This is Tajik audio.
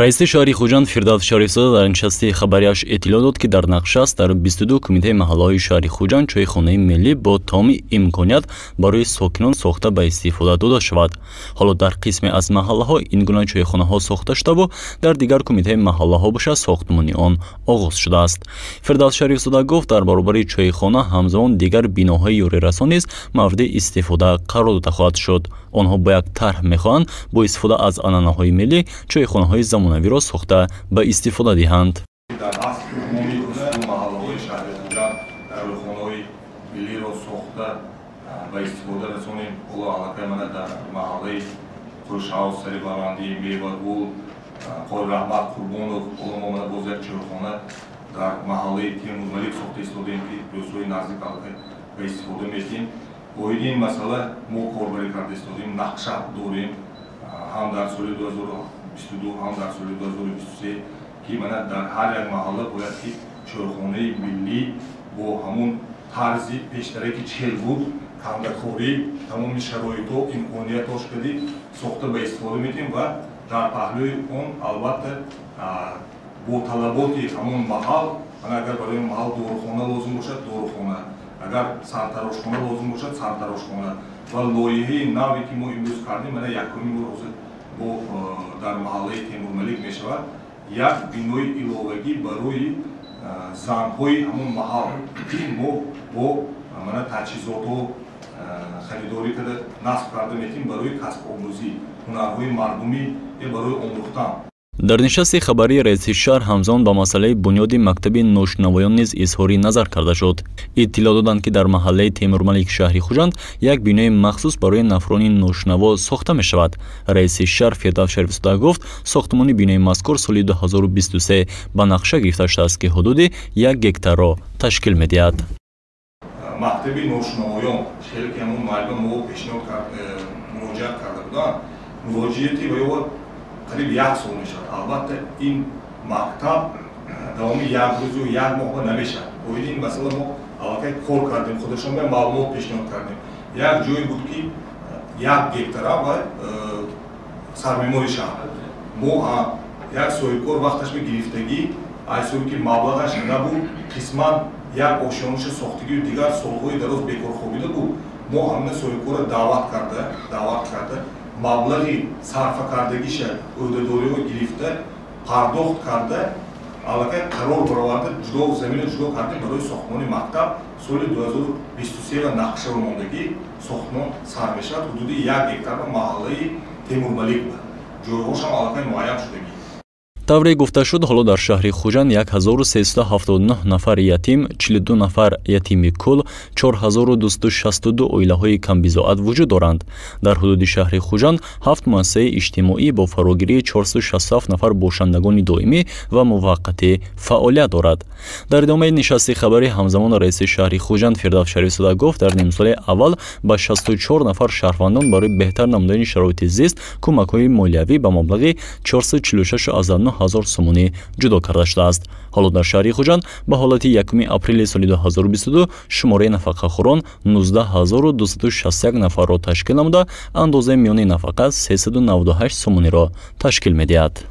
Раиси шаҳри Хуҷанд Фирдавс Шарифзода дар нишасти хабарияш иттилоъ дод, ки дар нақша аст дар 22 кумитаи маҳаллаҳои шаҳри Хуҷанд чойхонаи миллӣ бо тамоми имконият барои сокинон сохта ба истифода дода шавад. Ҳоло дар қисме аз маҳаллаҳо ин гуна чойхонаҳо сохта шудаву дар дигар кумитаи маҳаллаҳо бошад сохтмони он оғоз шудааст. Фирдавс Шарифзода гуфт, дар баробари чойхона ҳамзамон дигар биноҳои ёрирасон низ мавриди истифода қарор дода хоҳад шуд. Онҳо бо як тарҳ мехоҳанд бо истифода аз анъанаҳои миллӣ чойхонаҳои замонавиро сохта ба истифода диҳанд. Дар асл тамоми маҳаллаҳои шаҳри Хуҷанд чойхонаҳои миллиро сохта ба истифода расонем. Ҳоло аллакай мана дар маҳаллаи Қӯшҳавз, Сари Баландӣ, Мевагул, Қори Раҳмат Қурбонов, ҳоло мо мана боз як чойхона дар маҳаллаи Темурмалик сохта истодаем, ки рӯзҳои наздик аллакай ба истифода медиҳем. Оиди ин масъала мо корбарӣ карда истодем, нақша дорем ҳам дар соли 2022, ҳам дар соли 2023, ки мана дар ҳар як маҳалла бояд ки чойхонаи миллӣ бо ҳамун тарзи пештаре, ки чел буд, кандакорӣ, тамоми шароитҳо, имкониятҳош кади сохта ба истифода медиҳем ва дар паҳлӯи он албатта бо талаботи ҳамон маҳал, мана агар барои маҳал дорухона лозим бошад, дорухона, агар сартарошхона лозим бошад, сартарошхона. Ва лоиҳаи наве, ки мо имрӯз кардем, мана якумин бор ҳозир бо дар маҳаллаи Темурмалик мешавад, як бинои иловагӣ барои занҳои ҳамон маҳал, ки мо бо мана таҷҳизотҳо харидорӣ карда насб карда метиҳем барои касбомӯзӣ, ҳунарҳои мардумӣ ё барои омӯхтан. Дар нишасти хабарии раиси шаҳр ҳамзамон ба масъалаи бунёди мактаби ношунавоён низ изҳори назар карда шуд. Иттилоъ доданд, ки дар маҳаллаи Темурмалик шаҳри Хуҷанд як бинои махсус барои нафарони ношунаво сохта мешавад. Раиси шаҳр Фирдавс Шарифзода гуфт, сохтмони бинои мазкур соли 2023 ба нақша гирифта шудааст, ки ҳудуди 1 гектарро ташкил медиҳад. Мактаби ношунавоён, хеле ки ҳамон муаллима мо пешниҳод кард, муроҷиат карда буданд, муроҷиати ва ё қариб як сол мешавад. Албатта, ин мактаб давоми як рӯзу як моҳ намешавад. Оиди ин масъала мо аллакай кор кардем, худашон ба маълумот пешниҳод кардем. Як ҷое буд, ки 1 гектара ва сармемори шаҳр мо як соҳибкор вақташ ба гирифтагӣ, аз ҳисоби ки маблағаш набуд, қисман як ошёнаша сохтагию дигар солҳои дароз бекор хобида буд. Мо ҳамина соҳибкорро даъват карда, маблағи сарфа кардагиша, ӯҳдадориҳо гирифта, пардохт карда, аллакай қарор бароварда, ҷудо замина ҷудо кардем барои сохтмони мактаб. Соли 2023 ва нақша мондагӣ, сохтмон сар мешавад ҳудуди 1 гектар ба маҳаллаи Темурмалик, ба ҷойҳошам аллакай муайян шудагӣ. Тавре гуфта шуд, ҳоло дар шаҳри Хуҷанд 1379 нафар ятим, 42 нафар ятими кул, 4262 оилаҳои камбизоат вуҷуд доранд. Дар ҳудуди шаҳри Хуҷанд ҳафт муассисаи иҷтимоӣ бо фарогирии 467 нафар бошандагони доимӣ ва муваққатӣ фаъолият дорад. Дар идомаи нишасти хабарӣ ҳамзамон раиси шаҳри Хуҷанд Фирдавс Шарифзода гуфт, дар нимсолаи аввал ба 64 нафар шаҳрвандон барои беҳтар намудани шароити зист кӯмакҳои молиявӣ ба маблағи 446,9 ҳазор сомонӣ ҷудо карда шудааст. Ҳоло дар шаҳри Хуҷанд ба ҳолати 1 апрели соли 2022 шумораи нафақахӯрон 19 261 нафарро ташкил намуда, андозаи миёни нафақа 398 сомониро ташкил медиҳад.